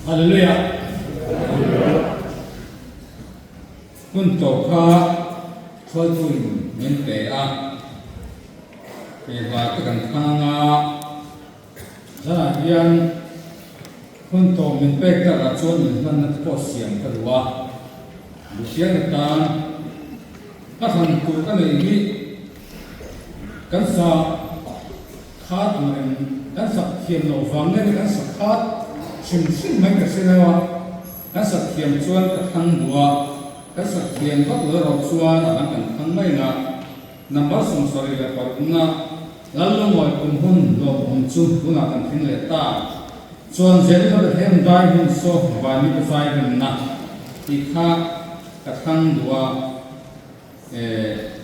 Hallelujah. Hun tawp kha hruaituin min pe a, hei hla te kan thlang a, zanah hian hun tawp min pek takah chuan inhlanna te pawh siam ka duh a, Lucian atan ka thlan tur ka neih hi kan sa khat ang reng kan sak thiam loh vang nge ni kan sa khat hrim hrim mai ka hre deuh a, kan sak thiam chuan ka thlang duh a, kan sak thiam vak lo erawh chuan a dang kan thlang mai na. Number 76 Lallumawi kum hun lawmawm chu tunah kan thleng leh ta. Chuan Jerusalem dai hun saw Vanmi te zai remna tih kha ka thlang duh a, eh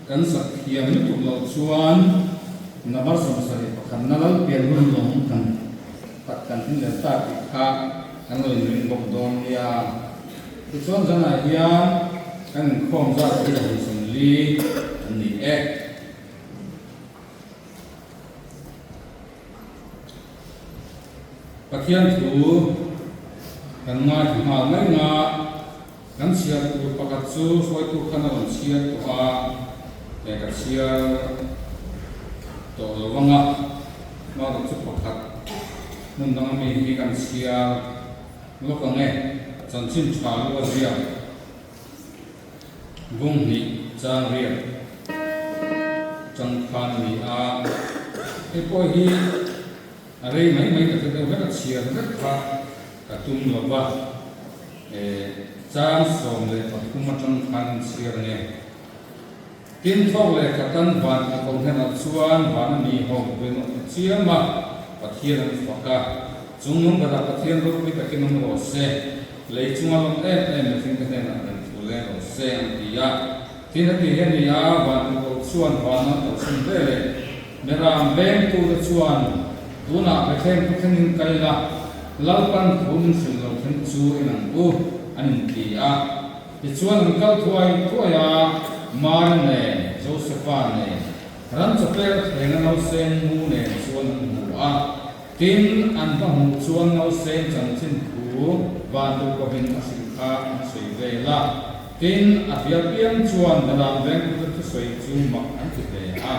kan sak thiam lutuk loh chuan number 71 na Lalpian hun lawm kan tak kan thleng leh ta tih kha kan lo inring bawk dawn nia. Tichuan zanah hian kan inkhawm zat hi 24 an ni e. Pathian thu kan ngaithla nghal mai nga, kan chhiar tur pakhat chu hruaitu khan a rawn chhiar tawh a, he ka chhiar tawh lo vang a, hmarawh chu pakhat hmun danga mi hi kan chhiar lawk ang e, chanchin tha lu a ziak. Bung hnih chang riak chang khan a ni a, hei pawh hi a rei mai mai ta deuh vek a chhiar vek kha ka tum lo va, chang 13 atang khan in chhiar nge. Tin thawk leh khatan van thla ko hnenah chuan van a mi ho rinawm ta chiam a, Pathian an fak a, chung nung berah Pathian ropui takin awm rawh se, lei chunga lawm em em mihringte hnenah reng thu leng rawh se an ti a. Tin heti hi a ni a, van thla ko chuan van an kalsan ve leh Miram vengtute chuan tunah Bethlehem khaw thlengin kal ila, Lalpan thu min hrilh lo thleng chu en ang u an inti a. Tichuan an kal thuai thuai a, Mari nen, Josefa nen, ram chawpek thlenga nausen mu nen chuan an hmu a. Tin, an va hmuh chuan nausen chanchin thu vantirhkohin a hrilh kha an sawi vel a. Tin, a hria piang chuan Dalam vengtute thusawi chu mak an ti hle a.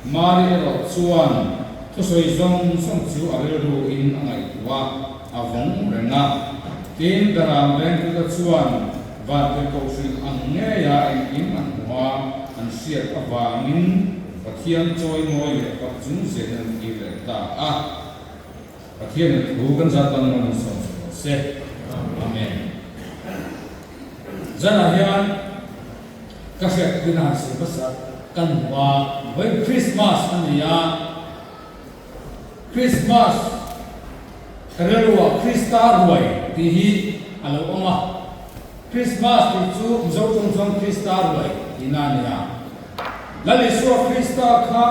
Mari erawh chuan thusawi zawng zawng chu a rilruin a ngaihtuah a, a vawng reng a. Tin, Daram vengtute chuan vantirhkoh hrilh ang ngeia engkim an hmu a, an hriat avangin Pathian chawi mawi leh fak chung zelin an kir leh ta a. Pathianin thu kan zat tan mawn in sawm sak rawh se. Amen. Zanah hian ka hriat puina han sawi hmasa kan hmu a, vawiin Krismas a ni a, Krismas ka rilruah Krista ruai tih hi a lo awm a, Krismas tih chu Mizo tawng chuan Krista ruai tihna a ni a, Lal Isua Krista kha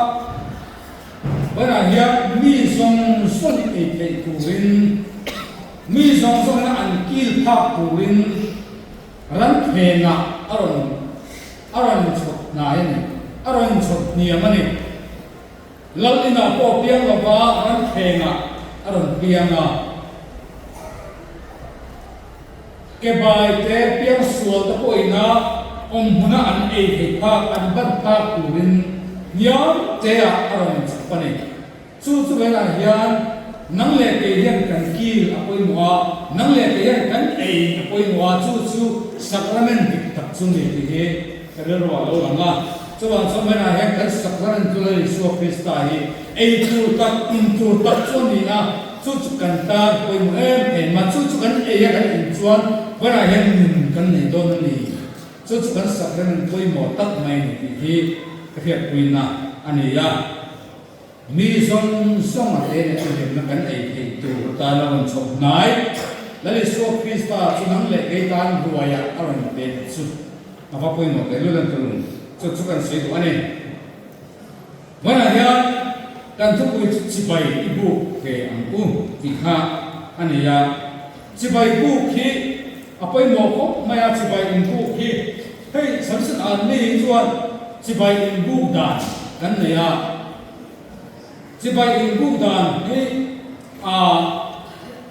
Vawiinah hian mi zawng zawng ei theih turin, mi zawng zawngina an kil phak turin ram phenah a rawn a rawn chhawp hnai a ni, a rawn chhawp hniam a ni. Lal inah pawh piang lova ram phenah a rawn piang a. Kebai te piang sual te pawhin a awm hmuna an ei theih phak, an ban phak turin hniam te ah a rawn inchhawp a ni. Chu chu velah hian nang leh kei hian kan kil a pawimawh a, nang leh kei hian kan ei a pawimawh a, chu chu sacrament dik tak chu ni tih hi ka rilru ah lo lang a. Chuvang chuan velah hian kan sacrament chu Lal Isua Krista hi ei tur tak, in tur tak chu a ni a. Chu chu kan tan pawimawh em em a, chu chu kan ei a kan in chuan vawnah hian nun kan nei dawn a ni. Chu chu kan sak reng in pawimawh tak mai a ni tih hi ka hriatpuina a ni a. Mi zawng zawng a te leh a hlimna kan ei theih tur atan a rawn chhawp hnai. Lal Isua Krista chu nang leh kei tan ruaiah a rawn pek chu a va pawimawh tehlul an tulung. Chu chu kan sawi duh a ni. Hmanah hian kan thupui chu chibai i buk ve ang u tih kha a ni a, chibai buk hi a pawimawh khawp mai a, chibai in buk hi hei Samson an mi hi chuan chibai in buk dan kan nei a, chibai in buk dan hi a.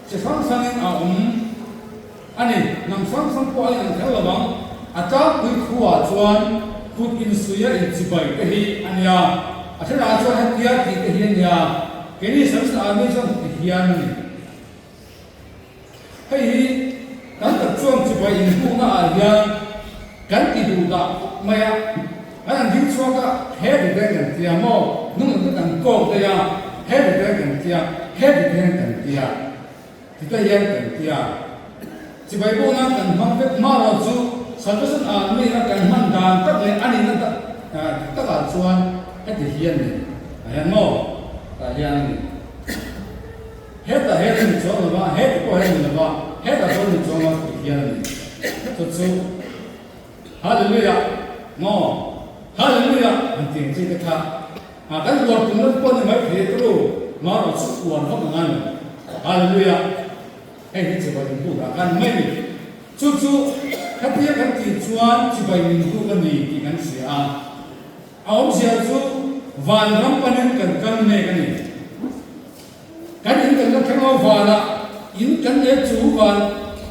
Chi hrang hrangin a awm a ni. Hnam hrang hrang pawh a inang kher lo ang. A tlangpui khuaah chuan kut insuia inchibai te hi a nia. A thenah chuan hetia tih te hi a nia. Keini Samson Army chuan ti hian a ni. Hei hi kan tak chuan chibai inhmuhna ah hian kan ti duh dah khawp mai a. Kan han ding chhuak a, he ri te kan tia maw? Hnung lam te kan kawk daih a, he ri te kan tia, he ri te kan tia, ti te hian kan tia. Chibai bawhna kan hmang vek hma lo chu Salvation Army a kan hman dan tak leh a nihna dik takah chuan heti hian ni. Tah hian maw? Tah hian a ni. Hetah hian a ni chuang lo va, heti pawh hian a ni lo va, hetah chuan a ni chuang lo ti hian a ni. Chu chu Hallelujah maw? Hallelujah han ti ang chi te kha a kan uar tum na pawh ni mai thei turu marawh chu uar vak a ngai lo. Hallelujah hei hi chibai min buk ah khan mai ni. Chu chu khatia kan tih chuan chibai min buk a ni tih kan hria a. A awmzia chu vanram panin kan kal mek a ni. Kan in kan la thleng a, vanah in kan leh chu van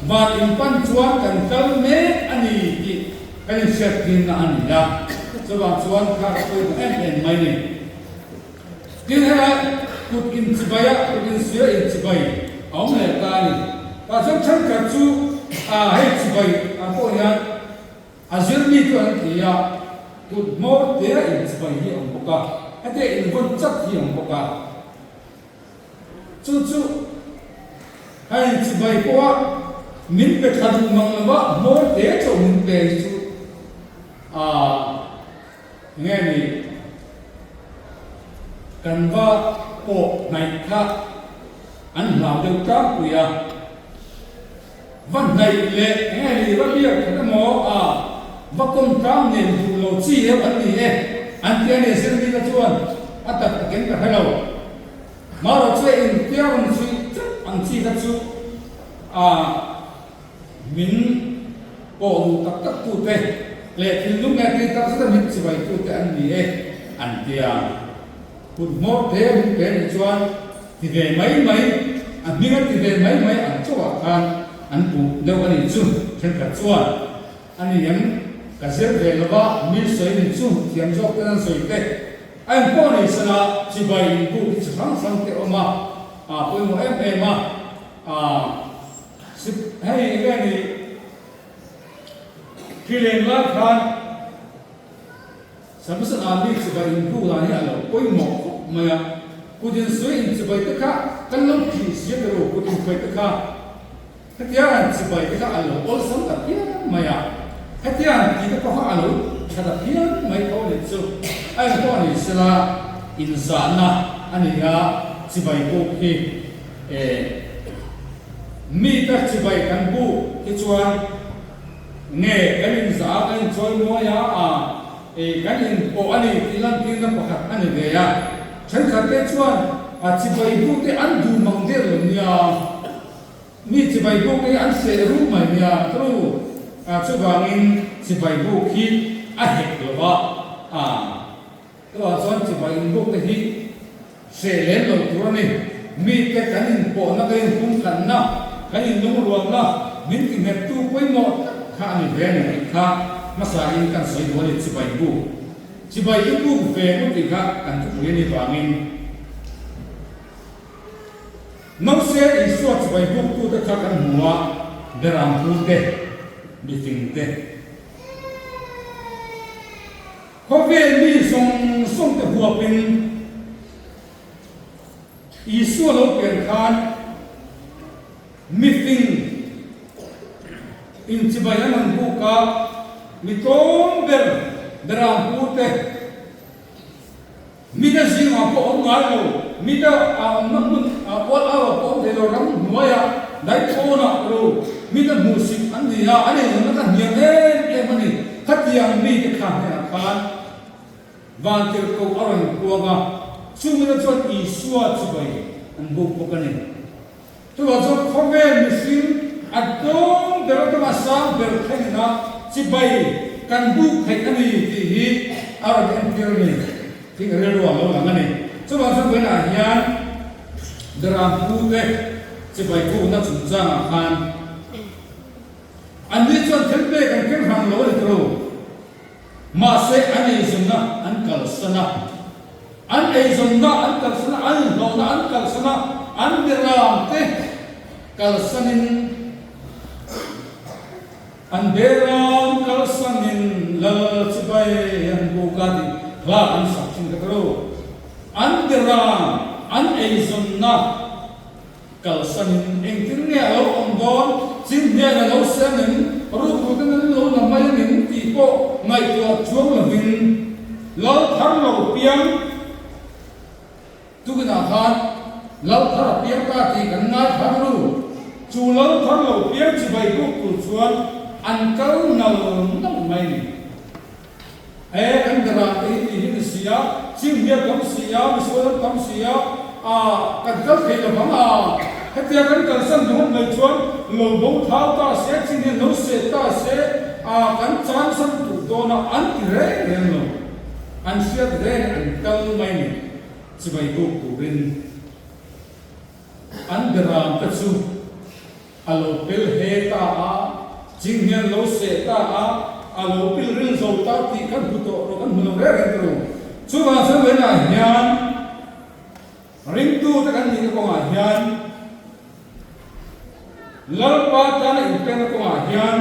van in pan chuan kan kal mek a ni tih kan inhriat thinna a ni a, chuvang chuan kha ka pawimawh em em mai ni. Tin helai kut inchibai a, kut insuia inchibai a awm leh ta a ni. Tah chuan thenkhat chu hei chibai ah pawh hian A zirmi chu an ti a, kut hmawr te a inchibai hi a awm bawk a, hetia invawn chat hi a awm bawk a. Chu chu a inchibai pawh a min pe tha duh mang lo va, hmawr te chauh min pe hi chu aah nge ni kan va pawh hnaih kha an hlau deuh tlangpui a. Va hnaih leh enge ni va biak khat emaw a va kawm tlang nen duh lo chi deuh an ni e an ti a ni Zirlina chuan a tak takin ka hre lo. Marawh chu in tia rawn chhui chauh ang chi kha chu a min pawh duh tak tak tute leh thinlung leh tih tak zeta min chibai tute an ni e an ti a. Kut hmawr te min pe nih chuan ti ve mai mai, a hming a ti ve mai mai ang chauhah khan an puh deuh a nih chu. Thenkhat chuan a ni em ka zir ve lova mi sawi nih chu thiam zawk ten an sawi te a engpawh ni sela chibai inbuk hi chi hrang hrang te awm a, a pawimawh em em a, a hei nge ni thileng lai khan. Samson Army chibai inbuk dan hi a lo pawimawh khawp mai a, kut insuai inchibai te kha kan lo thih sia ta ru, kut inhruai te kha hetia han chibai te kha a lo awlsam ta phian mai a, hetia han tih te pawh kha a lo tha ta phian mai tho a nih chu, a engpawh a ni sela inzahna a ni a, chibai buk hi eh mite chibai kan buk hi chuan. Nge kan inzah a, kan inchawi mawi a, a e kan inpawh a ni tih lantirna pakhat a ni ve a. Thenkhat te chuan a chibai buk te an duh mang der lo nia, mi chibai buk te hi an hreh ru mai nia tru a, chuvangin chibai buk hi a hek lo va, a Chuvang chuan chibai inbuk te hi hreh lem lo tur a ni. Mite kan inpawhna, kan inhumkhanna, kan inlungrualna min tinghettu pawimawh tak kha a ni ve a ni tih kha hmasain kan sawi duh a ni. Chibai buk, chibai i buk ve ngawt tih kha kan thupui a nih vangin Mose Isua chibai buktute kha kan hmu a, Berampu te, mifing te. Khawvel mi zawng zawng te huapin Isua lo pian khan mifing inchibai an rawn buk a, mi tlawm ber beram pu te, Mite zingah pawh awm ngai lo, mite a awmna hmun ual au ah pawh awm thei lo, ram hnuaiah daihpawnah ru mite hmuhsik an ni a, an eizawnna kha hniam em em a ni. Khatiang mite kha hnenah khan vantirhkoh a rawn puang a, chungina chuan Isua chibai an buk bawk a ni. Chuvang chuan khawvel mihring a tlawm ber atanga sang ber thlengin a chibai kan buk theih a ni tih hi a rawn entir a ni tih rilru a lo lang a ni. Chuvang chuan vawiinah hian Beram pu te. Chibai bukna chungchangah khan anni chuan thil pek an keng hrang lo a ni tawh. Mahse an eizawnna an kalsan a, an eizawnna an kalsan a, an inhlawhna an kalsan a, an beramte kalsanin an beram kalsanin Lal chibai an buk a tih hla kan sak thin kha tawh. An beram an eizawnna Kalsanin engtin nge a lo awm dawn, chin hian a lo sem em, rukru ten an lo la mai angem tih pawh ngaihtuah chuang lovin Lal thar lo piang tukinah khan Lal thar a piang ta tih kan ngaithla ru. Chu Lal thar lo piang chibai buk tur chuan an kal nal nal mai ni. He kan darah te hi tih hi ni si a, chim hian tam si a, misual an tam si a, ah kan kal thei lo vang a, hetia kan kalsan ringawt mai chuan lo bo thau ta se, chin hian lo seh ta se, ah kan chan san duh dawn a, an ti reng reng lo, an hriat reng an kal mai ni, chibai buk turin an beram te chu. A lo pel he ta a, ching hian lo seh ta a, a lo pil ril zo ta tih kan hmu tawh lo, kan hmu lo reng reng tawh lo. Chuvang chuan vawiinah hian ringtute kan nihna kawngah hian Lalpa tana inpekna kawngah hian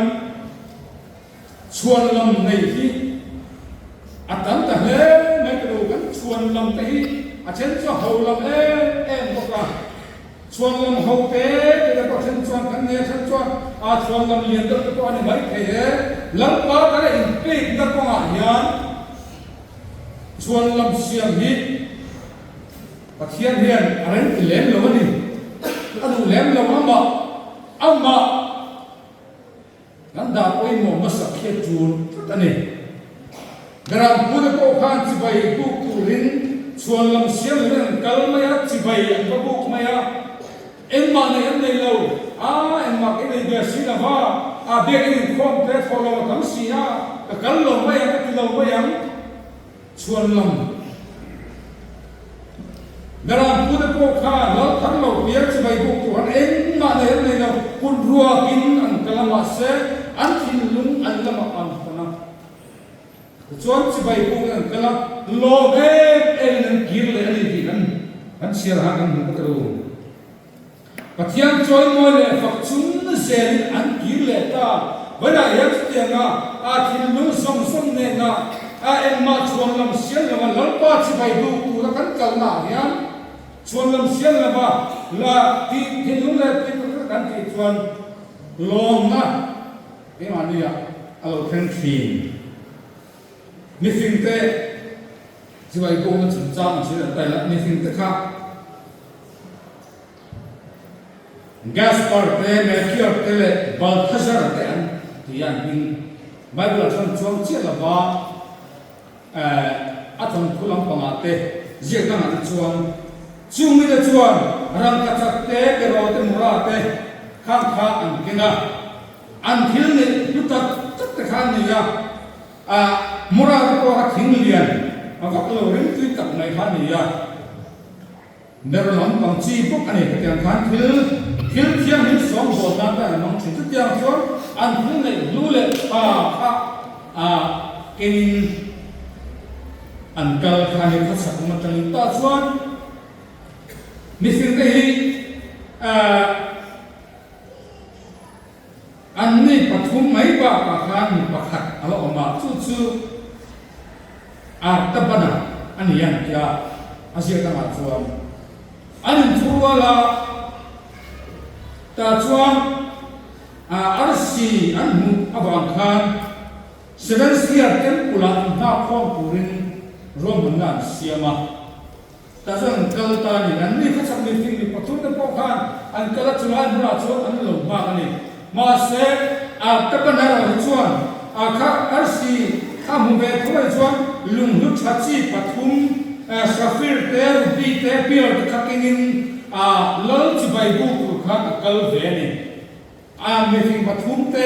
chhuan lam nei hi a tam ta hle mai tawh lo. Kan chhuan lam te hi a then chu a ho lam em em bawk a. Chhuanlam ho te te te pawh then chuan kan nei a, then chuan aa chhuanlam lian deuh te pawh a ni mai thei e. Lalpa kan a inpekna kawngah hian chhuanlam siam hi Pathian hian a rem ti lem lo a ni. A duh lem lo amah amah. Kan dah pawimawh hmasa khi a tul tlat a ni. Berampu te pawh khan chibai buk turin chhuan lam siam lovin an kal mai a, chibai an va buk mai a, engmah neih an nei lo, a engmah ka nei ve si lova, a biakin inkhawm te thawh lo a tam si a, ka kal lo mai ang, ka ti lo mai ang. Chhuan lam Beram pute pawh kha lal thar lo piang chibai buk tur han engmah nei an nei lo, kut ruakin an kal a mahse an thinlung an lamah an hawn a. Tichuan chibai bukin an kal a, lawm em emin an kir leh a ni tih kan kan chhiar han kan hmu ka ti lo. Pathian chawimawi leh fak chung zelin an kir leh ta. Vawilah hian chutianga a thinlung zawng zawng nena a engmah chhuan lam siam lova Lalpa chibai duh tura kan kalnaah hian chhuan lam siam lova la tih thinlung leh tih tak tak kan tih chuan lawmna keimahniah a lo thleng thin. Mifingte chibai bukna chungchang an sawi dan taila mifingte kha Gaspar te, Melchior te leh Balthazar te an ti a, an hming Bible-ah chuan chuang chiah lova a thawnthu lampangah te ziak dangah te chuan chung mite chuan rangkachak te, beraw te, mura te khang kha an keng a, an thil neih hlu tak tak te kha an nei a, a mura te pawh kha thing lian a vak lo rimtui tak mai kha a ni a. Ber lampang chi bawk a ni. Hetiang khan thil thil thianghlim sawngbawl nan te an hmang thin. Chutiang chuan an thil neih hlu leh tha kha a kengin an kal kha a ni. Khawchhak lam atangin tah chuan mihring te hi ah An ni pathum mai bakah khan mi pakhat a la awm a, chu chu Artabana a ni ang tia a ziak dangah chuan an inthurual a, tah chuan arsi an hmuh avang khan Seventh-year Temple-ah inhnakkhawm turin ruahmanna an siam a. Ta chuan an kal ta a ni. An ni khawchhak mi fing mi pathum te pawh khan an kal a, chulai hmunah chuan an lo nghak a ni. Mahse, a ka pan erawh hi chuan a kha arsi kha hmu ve tho mai chuan lunghlu tha chi pathum, safir te, ruby te, pearl te kha kengin a lal chibai bu tur khan a kal ve a ni. A mihring pathum te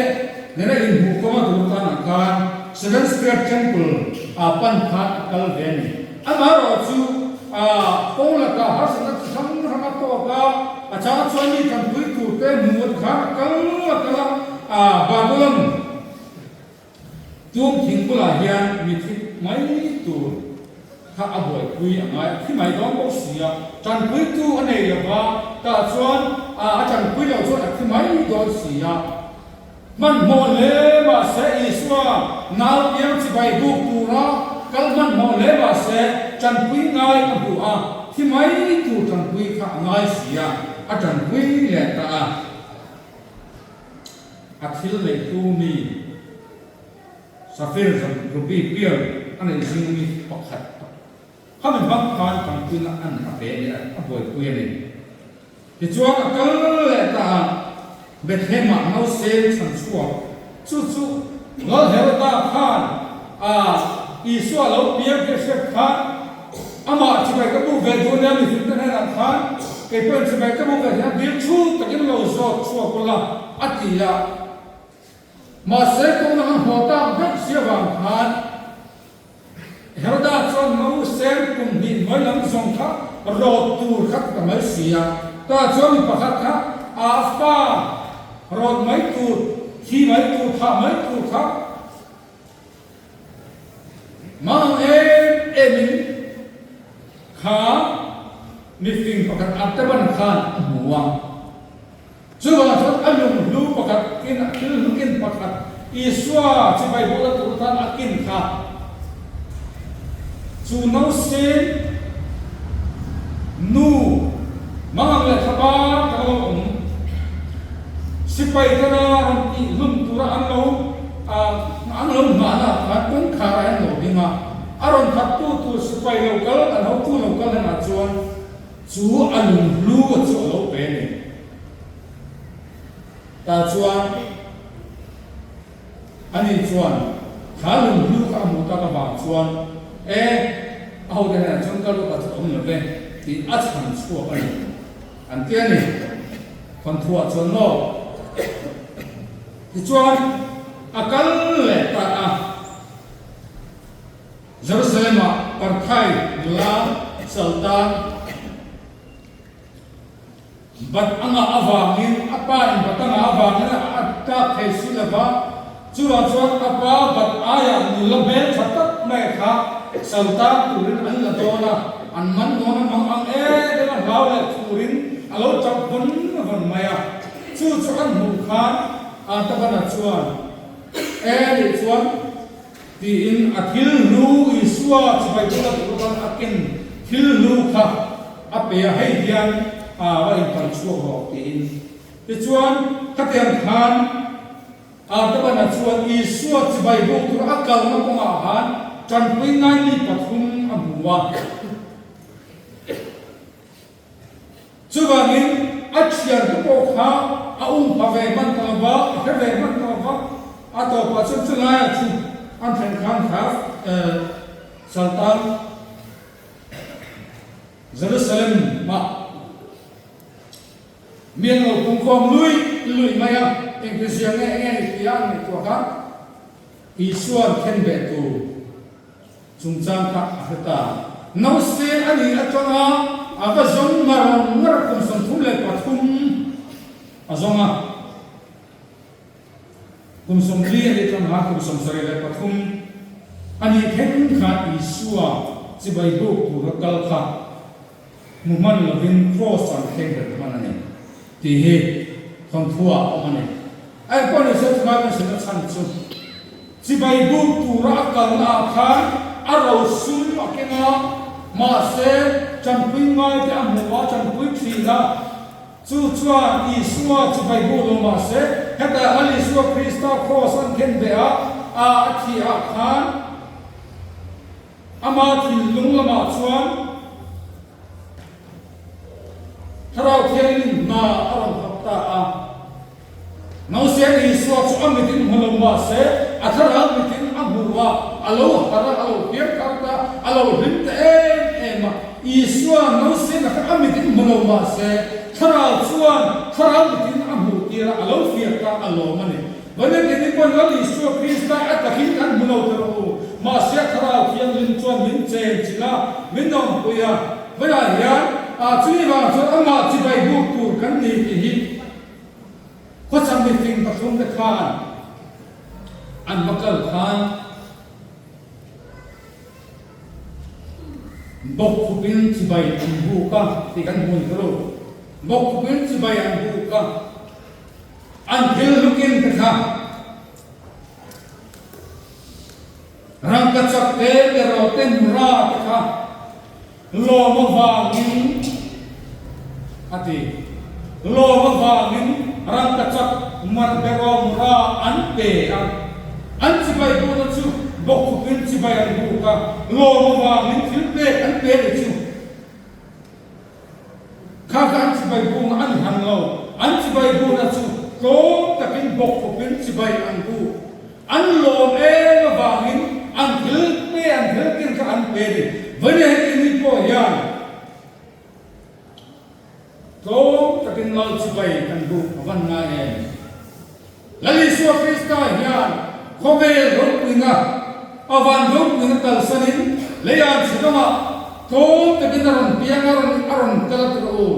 nena inhmuh kawng a dur tanah khan Seven Square Temple ah pan khan a kal ve a ni. Amaherawhchu, a Paula ka harsatna chi hrang hrang a tawk a, A chang chuan mi tanpui tur te hmu a khan a kal a kal a, ah Babylon tum thing bulah hian mi thi mai tur kha a buaipui a ngai a, thi mai dawn bawk si a, tanpuitu a nei lo va, tah chuan ah a tanpui lo chuan a thi mai dawn si a. Hmanhmawh hle mahse Isua nau piang chibai buk tura kal hmanhmawh hle mahse tanpui ngai a hmu a, thi mai tur tanpui kha a ngai si a, a tanpui leh ta a. A thil neihtu mi Safir Ruby Pearl a neih zing mi pakhat Khami hmang khan tanpuina an a pe a ni a, a buaipui a ni. Tichuan a kal leh ta a, Bethlehem-ah nausên chhan chhuak chu chu Lal Heroda khan a Isua lo piang tih a hriat khan amah chibai ka buk ve duh nia mihring te hnenah khan kei pawhin chibai ka buk ve hian dil thu takin lo zawt chhuak ula a ti a. Mahse tuna an haw tak daih si avang khan Heroda chuan nausên kum hnih hnuai lam zawng kha rawt tur kha ti ta mai si a. Tah chuan mi pakhat kha a fa rawt mai tur, thi mai tur, thah mai tur kha mang em emin kha mifing pakhat Artaban khan a hmu a. Chuvangah chuan a lunghlu pakhat kin a thil hlu kin pakhat Isua chibai bawhna tur atan a kin kha chu nausen nu mangang leh thlabar tak a lo awm. Sipai tana rawn tih hlum tura an lo an lo nghahna ah khan kawngkhar ah hian lo ding a, a rawn thattu tur sipai lo kal an hotu lo kal hnenah chuan Chu a lunghlu a chu a lo pe a ni. Tah chuan ani chuan kha lunghlu kha a hmuh tak avang chuan, E, a hote hnenah chuan ka luka chu awm lo ve tih a chhan chhuak a ni an ti a ni. Thawnthuah chuan maw? Tichuan a kal leh ta a. Jerusalem-ah Parthai nula Saltan bat a ngah avangin a pa in bat a ngah avangin a tlak thei si lo va, chuvang chuan a pa bat aiah nula hmel tha tak mai kha Saltan turin an la dawn a, an man dawn a mang ang em em a hlau leh thurin a lo tap vawn vawn mai a, chu chu an hmuh khan Artabana chuan E nih chuan Tiin a thil hlu Isua chibai bula tur atan a ken thil hlu kha a pe a, hei hian a va inpal chhuak rawh tiin. Tichuan, khatiang khan Artabana chuan Isua chibai buk tur a kalna kawngah khan tanpui ngaimi pathum a hmu a. Chuvangin a thiante pawh kha a um pha ve hman ta lo va, a hre ve hman ta lo va, a tawpah chuan chulaiah chu an thlen khan kha Saltan Jerusalem-ah mi an lo pungkhawm luih luih mai a, engtizia nge enge ni tia an ngaihtuah kha Isua'n khenbeh tur Chungchang kha a hre ta. Nause a nih atanga a va zawng ngar ngar kum 33 a zawng a. Kum 40 a nih atanga kum 73 a nih thleng khan Isua chibai buk tura kal kha hmu hman lovin Kraws an thleng reng hman a ni tih hi thawnthuah a awm a ni. A engpawh ni se chulai kan hrilhna chhan chu chibai buk tura a kalna ah khan a rosum a keng a, mahse tanpui ngaite a hmu a, tanpui thin a, chu chuan Isua chibai buk lo mahse hetah Lal Isua Krista Kraws an khen beh a, a a thih ah khan Ama thinlung lamah chuan Thlarau Thianghlim hna a rawn thawk ta a. Nausên Isua chu a mitin hmu lo mah se, a thlarau mitin a hmu a, a lo harh a, a lo piang thar ta, a lo hlim ta em em a. Isua nausên a kha a mitin hmu lo mah se, Thlarau chuan thlarau mitin a hmuh tir a, a lo fiah ta, a lawm a ni. Vawin keini pawhin Lal Isua Krista a takin kan hmu lo ta rawh u. Mahse a Thlarau Thianghlim chuan min chen chilh a, min awmpui a. Vawiah hian. chumi vang chuan amah chibai buk tur kan ni tih hi khawchhak mifing pathumte khan an va kal khan Bawkkhupin chibai an buk a tih kan hmu ni kha lo. Bawkkhupin chibai an buk a, an thil hlukin te kha rangkachak te, beraw te, mura te kha lawm avangin a ti. Lawm avangin rangkachak mar beraw mura an pe a, an chibai bukna chu bawkkhupin chibai an buk a, lawm avangin thil pek an pe leh chu. Kha kha an chibai bukna a ni han lo, an chibai bukna chu tlawm takin bawkkhupin chibai an buk. An lawm em avangin an thil pe an thil ken kha an pe a ni. Vawiin heti ni pawh hian tlawm takin Lal chibai kan buk a van ngai em? Lal Isua Krista hian khawvel ropuina a van ropuina kalsanin leian chhe dangah tlawm takin a rawn piang a rawn a rawn kal a ti rawh u.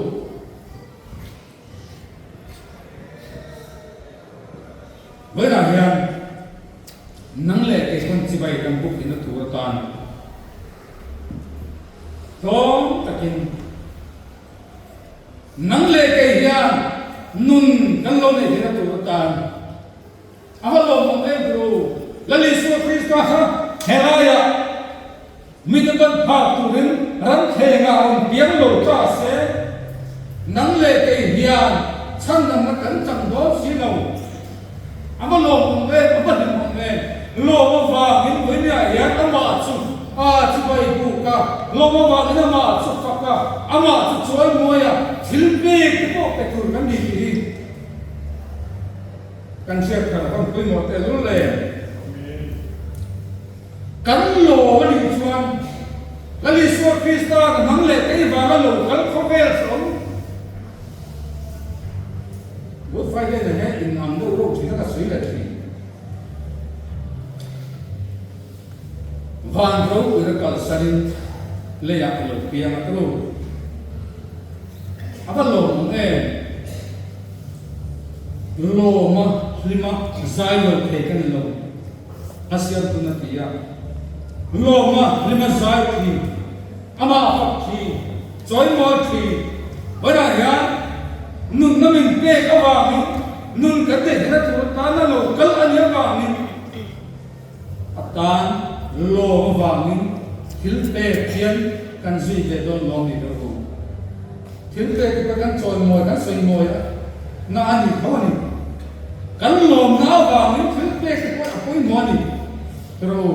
Vawiinah hian nang leh kei chuan chibai kan buk ina tur atan tlawm takin nang leh kei hian nun kan lo neih theihna tur atan a va lawmawm em tur u. Lal Isua Krista kha helaiah Mite ban phak turin ramthleng ah rawn piang lo ta se, nang leh kei hian chhandamna kan chang dawn si lo. A va lawmawm em, a va hlimawm em? Lawm avangin vawinia hian amah chu a chibai buk a, lawm avangin amah chu fak a, amah chu chawi mawi a, thil pek te pawh pe tur kan ni tih hi kan hriat thar a van pawimawh tehlul em? Kan lawm a nih chuan Lal Isua Krista ka nang leh kei vanga lo kal khawvel hrawm Good Friday nen hian in ang deuh reuh thin a ka sawi leh thin. Van ropuina kalsanin leiah a lo piang a turu. A va lawmawm em? Lawma hlima zai lo thei ka ni lo. A siamtun a ti a, lawma hlima zai thin, amah a fak thin, chawimawi thin. Vawiinah hian nunna min pek avangin, nun kan neih theihna tur atana lo kal a nih avangin, a tan lawm avangin thil pek hian kan zui ve dawn lawm ni deuh u. Thil pek te pawh kan chawimawi, kan sawimawi na a ni tho a ni. Kan lawmna avangin thil pek te pawh a pawimawh a ni. Rawh u,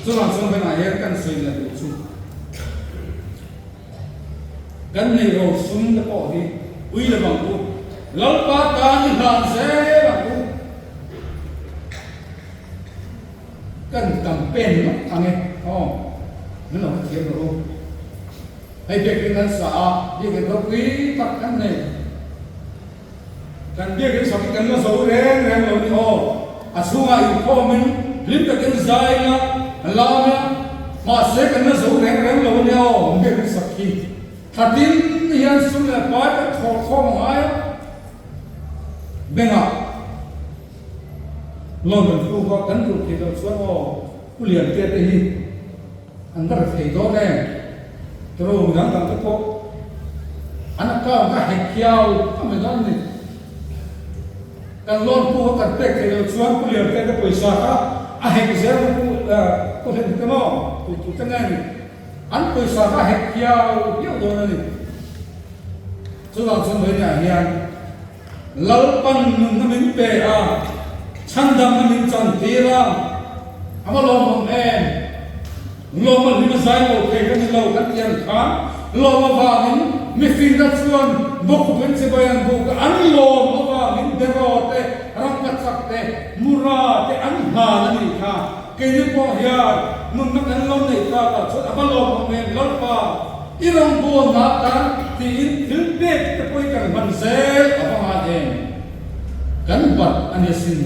chuvang chuan banah hian kan sawi leh duh chu kan neih ro sum te pawh hi ui lo ang u, Lalpa tan i hlan zel ang u. Kan campaign lawk ang e, aw, min lo hrethiam rawh u. Hei biakin kan sa a, biakin ropui tak kan nei. Kan biakin sak hi kan la zo reng reng lo ni aw. A chhungah inkhawmin hlim takin zai ila, lam ila, mahse kan la zo reng reng lo ania aw, kan biakin sak hi. Thla tin hian sum leh pai kan thawh khawm a ngai a, bengah loan kan puk a, kan duh theih loh chuan aw, Pu Liantea te hi An va rethei dawn em? Tro midang dang te pawh an account a hek hiau a mai dawn a ni. Kan loan puk a kan pek theih loh chuan Pu Liantea te pawisa kha a hek zel ang Pu Pu Hlen te maw tu tu te nge ni an pawisa kha a hek hiau hiau dawn a ni. Chuvang chuan vawiinah hian Lalpan nunna min pe a, chhandamna min chantir a, a va lawmawm em? Lawma hlim a zai lo thei ka ni lo kan ti ang khan, lawm avangin mifingte chuan bawkkhupin chibai an buk a, an lawm avangin beraw te, rangkachak te, mura te an hlan a nih kha. Keini pawh hian nunna kan lo neih takah chuan a va lawmawm em? Lalpa, i rawngbawlna atan tiin thil pek te pawh hi kan hman zel a va ngai em? Kan bat a ni asin.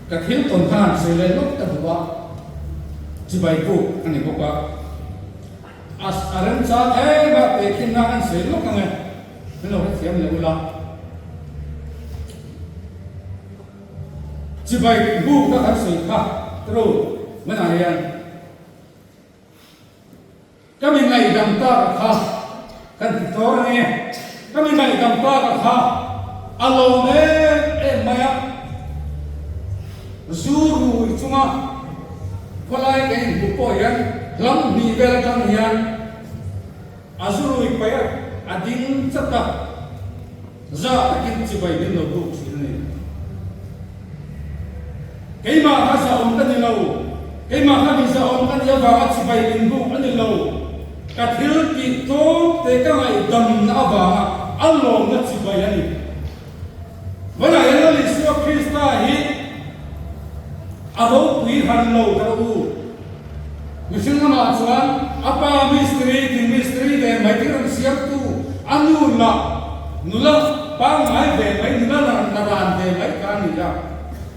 Ka thil tawn khan sawi leh lawk ka duh a. Chibai buk a ni bawk a. A a remchang em a tehkhin nan an sawi lawk ang e. Min lo hrethiam leh ula. Chibai buk kha kan sawi kha tru hmanah hian ka mi ngaihdam tak a kha kan ti tawr ang e. Ka mi ngaihdam tak a kha a lawm em em mai a. Zu rui chunga khawlai ka inhmuh pawh hian hlam hnih vel atang hian a zu rui paih a a ding chat a, zah takin chibai min lo buk thin a ni. Keimah kha zahawm ka ni lo, keimah kha mi zahawm ka nih avanga chibai min buk a ni lo, ka thil tih tlawm te ka ngaihdamna avanga a lawmna chibai a ni. Vawiinah hian Lal Isua Krista hi a ropui han lo ta rawh u. Mihring lamah chuan a pa mistiri, thing mistiri ve mai thil rawn siamtu, a nu lah nula pangngai ve mai, nula la ran ve mai kha a ni a.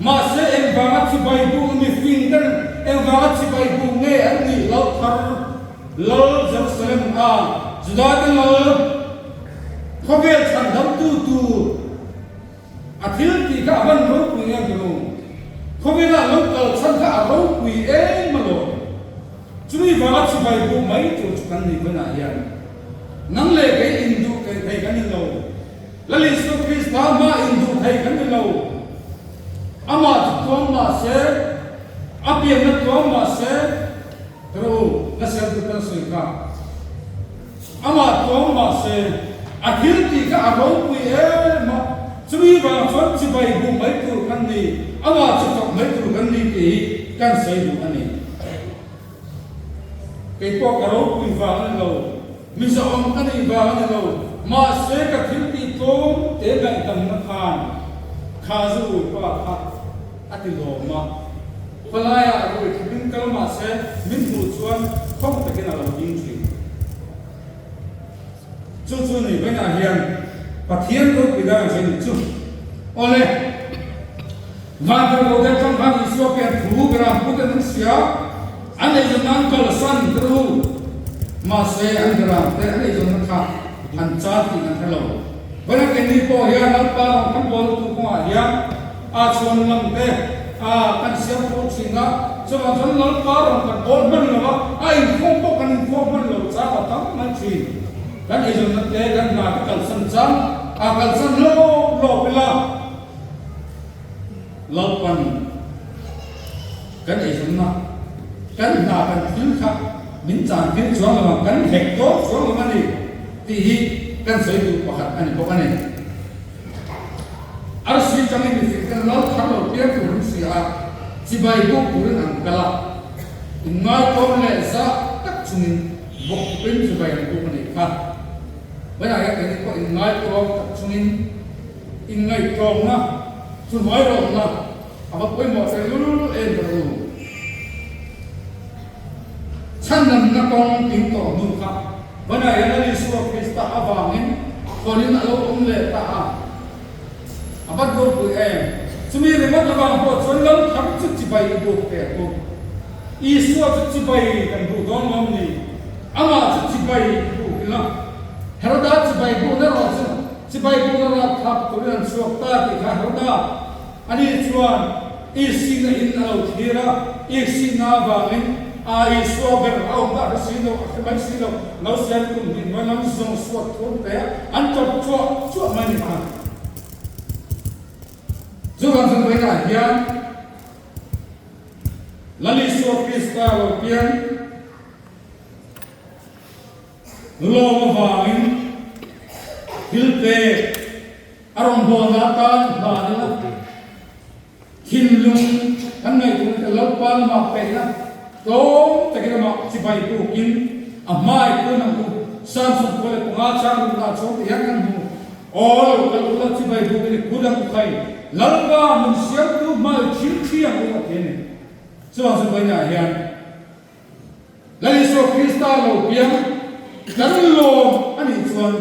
Mahse engvanga chibai buk mifing ten engvanga chibai buk nge an nih lo thar Lal Jerusalem a Judate Lal Khawvel chhandamtu tur a thil tih kha a van ropui em tunu? Khawvela lo kal chhan kha a ropui em alawm. Chumi vanga chibai buh mai tur chu kan ni vawnah hian nang leh kei induh theih thei kan ni lo. Lal Isua Krista hma induh thei kan ni lo. Amah chu tuam mah se, a pianna tuam mah se, Rawh u, ka siamtu kan sawi kha. Amah tlawm mah se, a thil tih kha a ropui em a, chumi vang chuan chibai hmuh mai tur kan ni, amah chu fak mai tur kan ni tih hi kan sawi duh a ni. Kei pawh ka ropui vang a ni lo, mizawm ka nih vang a ni lo, mahse ka thil tih tlawm te ngaihdamna khan kha zu uipa kha a ti lawm a. Khawlaiah rui thupin kal mah se min hmuh chuan khawng takin a lo ding thin. Chu chu ni vawiinah hian Pathian ropui dan a ni chu. Awle, Vantirhkoh te atang khan Isua pian thu Beram puten an hria, an eizawn nan kalsan te ru. Mahse an Beram te an eizawnna kha an char tih an hre lo. Vawiinah keini pawh hian Lalpa rawng kan bawltu kawngah hian A chhuan lam te a kan siam fo thin a, chuvang chuan Lalpa rawn kan awl hman lo a, a inkhawm pawh kan inkhawm hman lo chang a tam mai thin. Kan eizawnna te kan hna te kalsan chang a kalsan lawp lawp ila Lalpan kan eizawnna kan hna kan thil kha min chan tir chuang lo ang, kan hek tawp chuang lo a ni tih hi kan sawi duh pakhat a ni bawk a ni. Arsi changin mifing ten lal thar lo piang tur an hria a, chibai buk turin an kal a, inngaitawm leh zah tak chungin bawk tupin chibai an buk a nih kha. Vawiinah hian keini pawh inngaitawm tak chungin inngaihtlawmna, thuhnuairawmna a va pawimawh tehlul em ka ru. Chhandamna kawng ting tawh hnu kha Vawiinah hian Lal Isua Krista avangin khawn-in a lo awm leh ta a, a va ropui em! Chumi ringawt avang pawh chuan Lal thar chu chibai i buk teh ang u. Isua chu chibai kan duh dawn lawm ni? Amah chu chibai i buk ila, Heroda chibai bukna erawh chu chibai bukna rapthlak turin an chhuak ta tih kha Heroda Ani chuan Isina in a lo thlir a, Isina avangin a Isua ber a awm dah hre si lo, a hre mai si lo, lo siam kum hnih hnuai lam zawng suat thur te an tawp chuah chuah mai ni kha. Chuvang chuan vawiinah hian Lal Isua Krista lo piang lawm avangin thil pek A rawngbawlna atan hlan ila, thinlung kan ngaihtuahna te Lalpa lamah peihna tlawm takin amah chibai bukin a hmai kun ang u. Samson khua leh panga chang rukna chuang te hian kan hmu. Aw lo kal ula chibai bukin i kun ang u khai, Lalpa min siamtu hmai thil thi ang u a ti a ni. Chuvang chu vawiinah hian Lal Isua Krista lo piang kan lawm a nih chuan,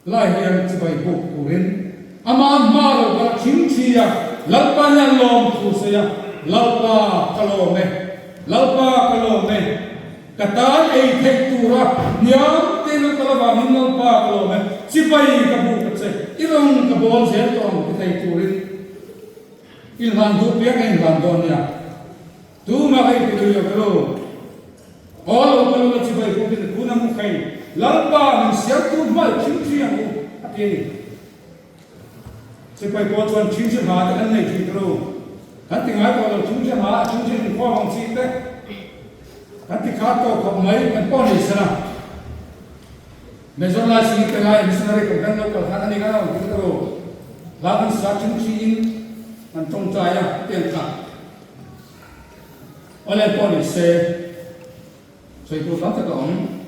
Lai hian chibai buk turin amah hma lo kal thing thi a, Lalpa hian lawm thu sawi a, Lalpa ka lawm e. Lalpa ka lawm e, ka tan ei theih tura hniam tein an kal avangin Lalpa ka lawm e, chibai ka buk a che, i rawn ka bawl zel tawh ang ti thei turin inhlan duh piang a inhlan dawn nia. Tumah ka inti lui lo ka lu. Aw lo ka lu la chibai buk in kun ang u khei, Lalpa min siamtu hmai thingthi ang u a ti a ni. Sipai pawl chuan thingthi hma te kan nei thin ka lu. Kan ti ngai tawh lo thingthi hma a thingthi inkhawm ang chi te kan ti khat tawh khawp mai kan pawh nei sen a. Major lai singin te lai missionary kan kan lo kal khan ani kan rawn ti ka lu. Hla kan sa thingthi in kan tawngtai a tiang kha. Awle pawh ni se, sawi tur tam tak a awm.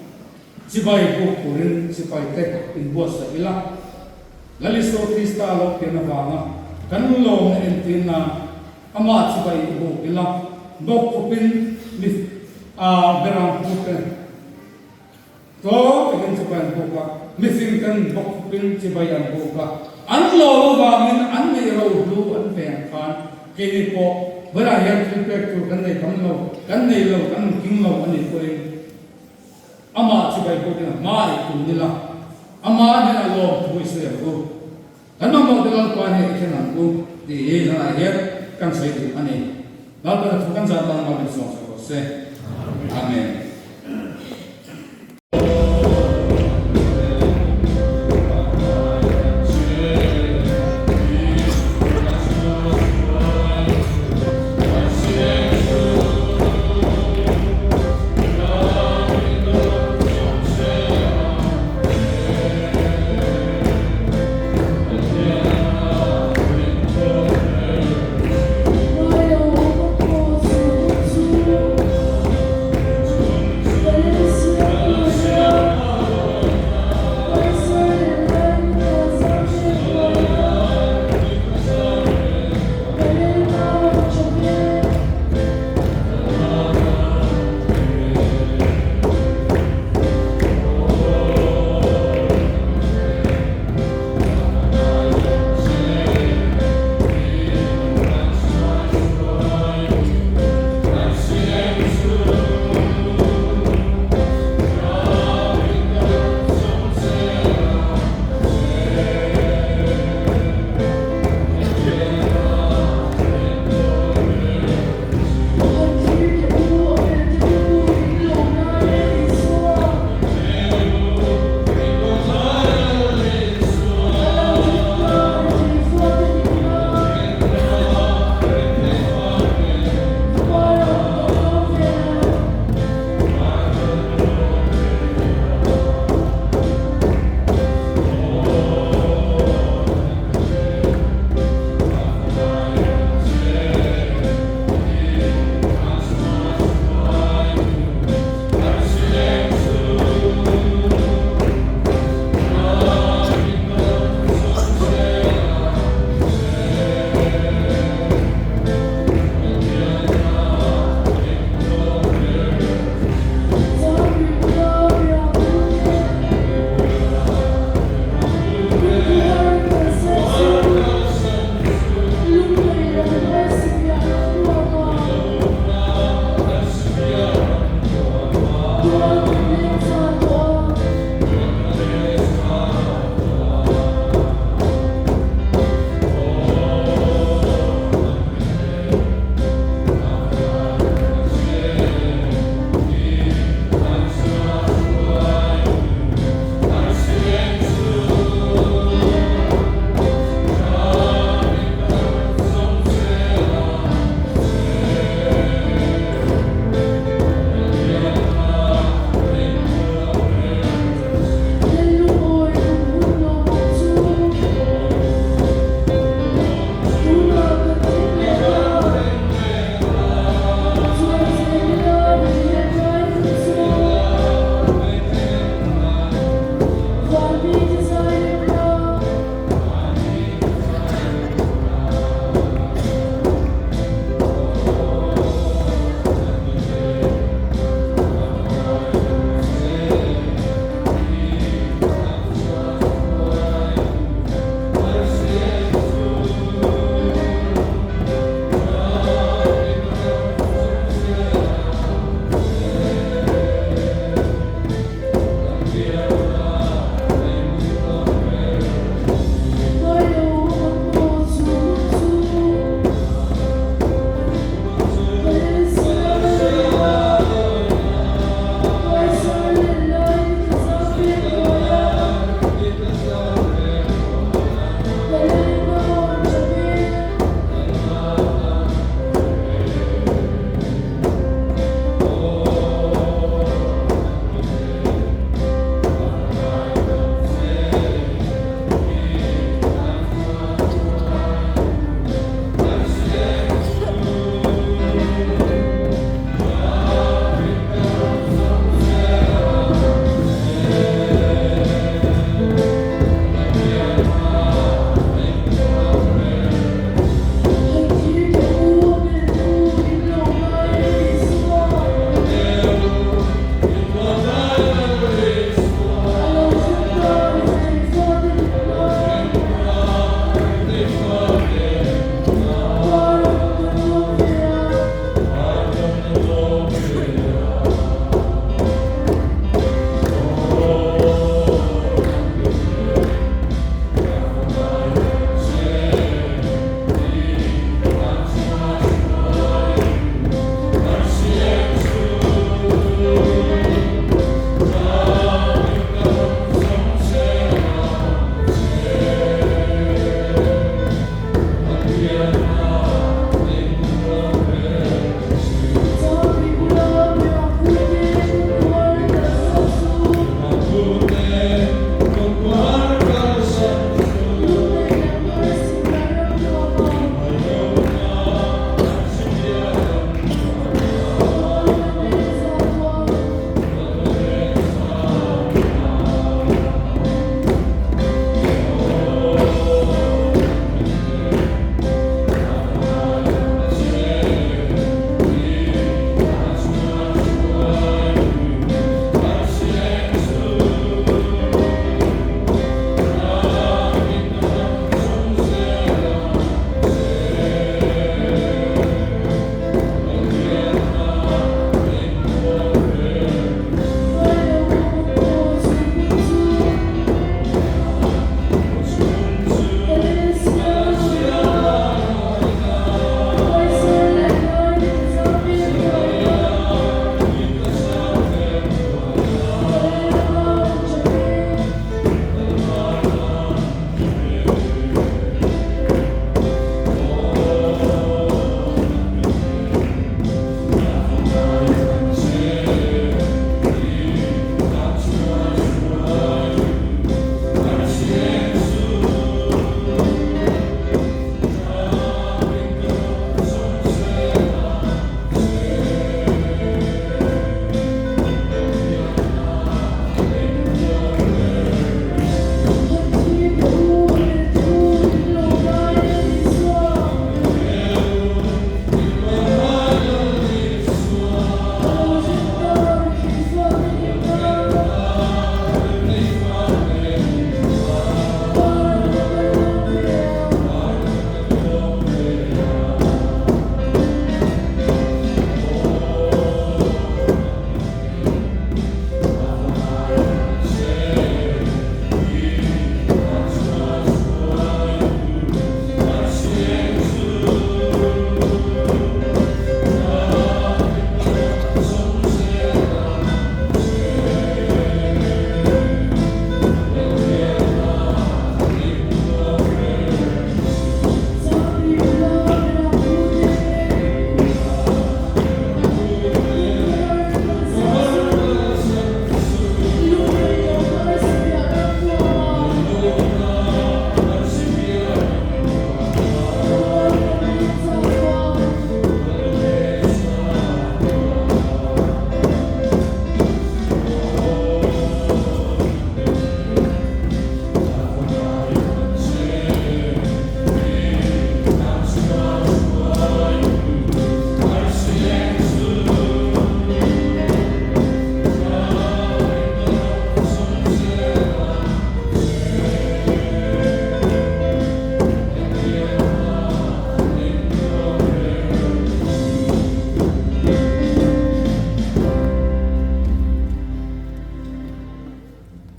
Chibai buk turin sipai te inbuatsaih ila, Lal Isua Krista lo pian avanga kan lawmna entir nan amah chibai i buk ila, bawk khawpin mi berang pute Tlawm takin chibai an buk a, mifing ten bawk khawpin chibai an buk a, an lawm avangin an neih rohlu an veng khan keini pawh vawilah hian thil pek tur kan nei tam lo, kan nei lo, kan king lo a nih pawhin amah chibai bukin a hma i tum nila, amah hian a lawm thu i sawi ang u. Kan mamawh te Lalpa hi i thlen ang u tih hi zanah hian kan sawi duh a ni. Lalpa thu kan zah tan mal min sawm sak rawh se. Amen.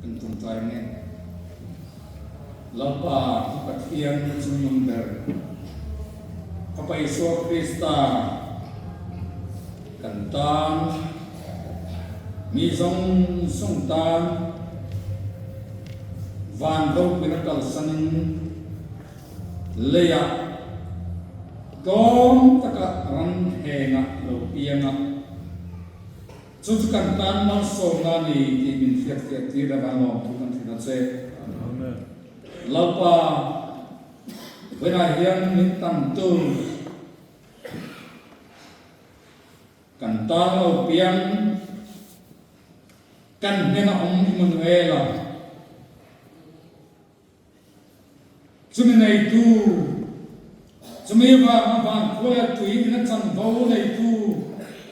Kan tawngtai nge? Lalpa hi Pathian chungnung ber, Fapa Isua Krista kan tan, mi zawng zawng tan van ropuina kalsanin leiah tlawm taka ram hengah lo piang a. Chu chu kan tan malsawmna a ni tih min hriatfiah tir a van lawm thu kan hrilh a che. Lalpa, vawiinah hian min tamtu kan tan lo piang kan hnena awm Immanuela, Chumi neitu, chumi vanga van khua leh tui ina chanvo neitu,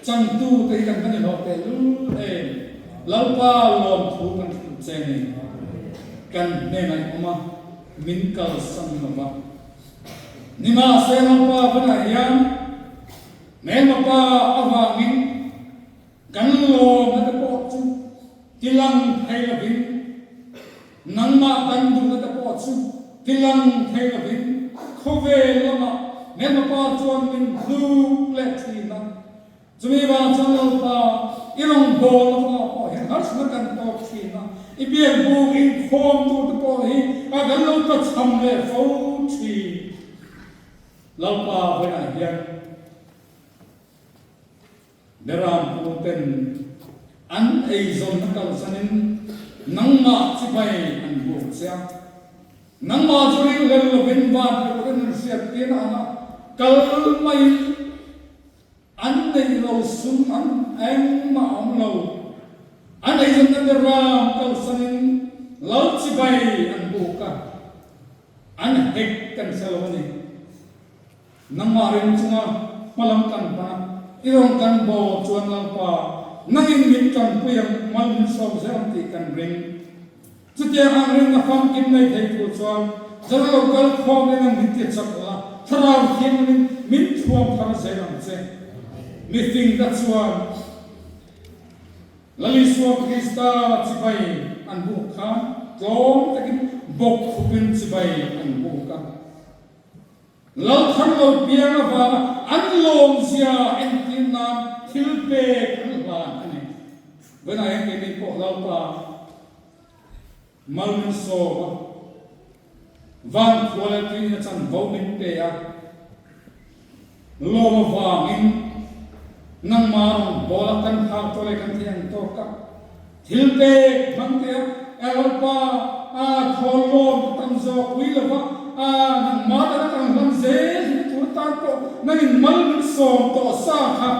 changtu te hi kan va ni hlawh teh lul em. Lalpa lawmthu kan hrilh che ni. Kan hnenah i awm a, min kalsan lo va. Nimahse Lalpa vanah hian hmelma pa avangin Kan lawmna te pawh chu tilang thei lovin, nangmah kan duhna te pawh chu tilang thei lovin khawvel lamah Mema Pa chuan min hluk leh thin a. Chumi vang chuan Lalpa, i rawngbawlna kawngah pawh hian harsatna kan tawk thin a, i biakbuk inkhawm tur te pawh hi kan lo tlachham leh fo thin. Lalpa vawiinah hian Beram puten an eizawnna kalsanin nangmah chibai an buk che a. Nangmah chu ringhlel lovin vantirhkohten an hriat tir anga kal maiin an neih lo sum an engmah a awm lo. An eizawnna beram kalsanin lal chibai an buk a, an hek kan hre lo a ni. Nangmah ring chunga hmalam kan hman a, i rawn kan baw chuan Lalpa, nangin min tanpui ang, mal min sawm zel ang tih kan ring. Chutiang ang rinna famkim nei thei tur chuan zan lo kal khawm in ang min ti chak la, Thlarau Thianghlimin min thuam thar zel ang che. Mifing ka chuan Lal Isua Krista chibai an buk khan tlawm takin bawk khupin chibai an buk a. Lal thar lo piang avanga an lawmzia entir nan thil pek an hlan a ni. Vawiinah hian keini pawh Lalpa mal min sawm a, van khua leh tuiin a chanvo min pe a, lawm avangin nangmah rawn bawl a kan phak tawh leh kan thei ang tawk a, Thil pek hmang te a Lalpa a thawl lawm ka tam zawk pui lo va, a nangmah tana kan hlam zel hi tur tan pawh nangin mal min sawm tawh sa kha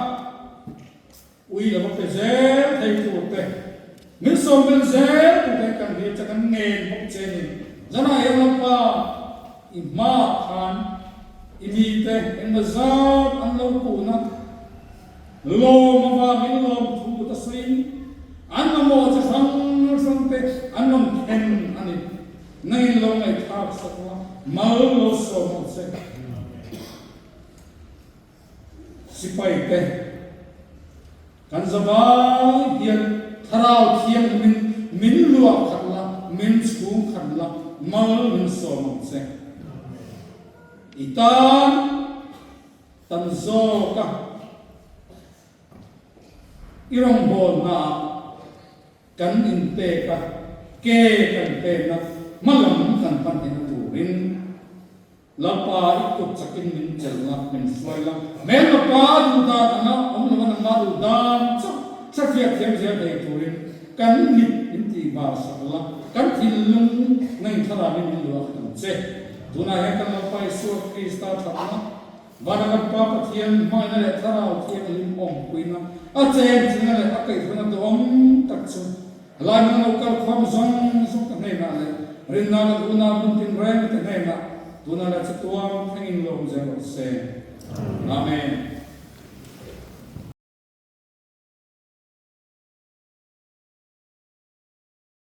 ui lo va pe zel thei tur te, min sawm bel zel tur te kan hria che kan ngen bawk che ni. Zanah hian Lalpa i hmaah khan i mite engmaw zat an lo puhna Lawm avangin lawmthu ta sawiin an mamawh chi hrang hrang te an rawn then a ni. Nangin lo ngaihthlak sak la, mal lo sawm ang che. Sipai te, kan zavai hian Thlarau Thianghlimin min luah khat la, min chhung khat la, mal min sawm ang che. I tan. Tam zawk a, i rawngbawlnaah kan inpek a, ke kan pekna hmalam kan pan theihna turin Lalpa i kut chakin min chelh la, min hruai la, hmelma pa duh dan anga awm lova nangmah duh dan chauh hrefiah thiam zel thei turin kan mit min tihvar sak la, kan thinlung nangin thlarauin min luah khat ang che. Tunah hian kan Lalpa Isua Krista thatna, Vana kan Pa Pathian hmangaihna leh Thlarau Thianghlim awmpuina, a chenchilna leh a kaihhruaina duhawm tak chu helai hmuna lo kal khawm zawng zawng te hnenah leh rinna kan unau hmun tinreng te hnenah tunah leh chatuan thlengin lawm zel rawh se. Amen.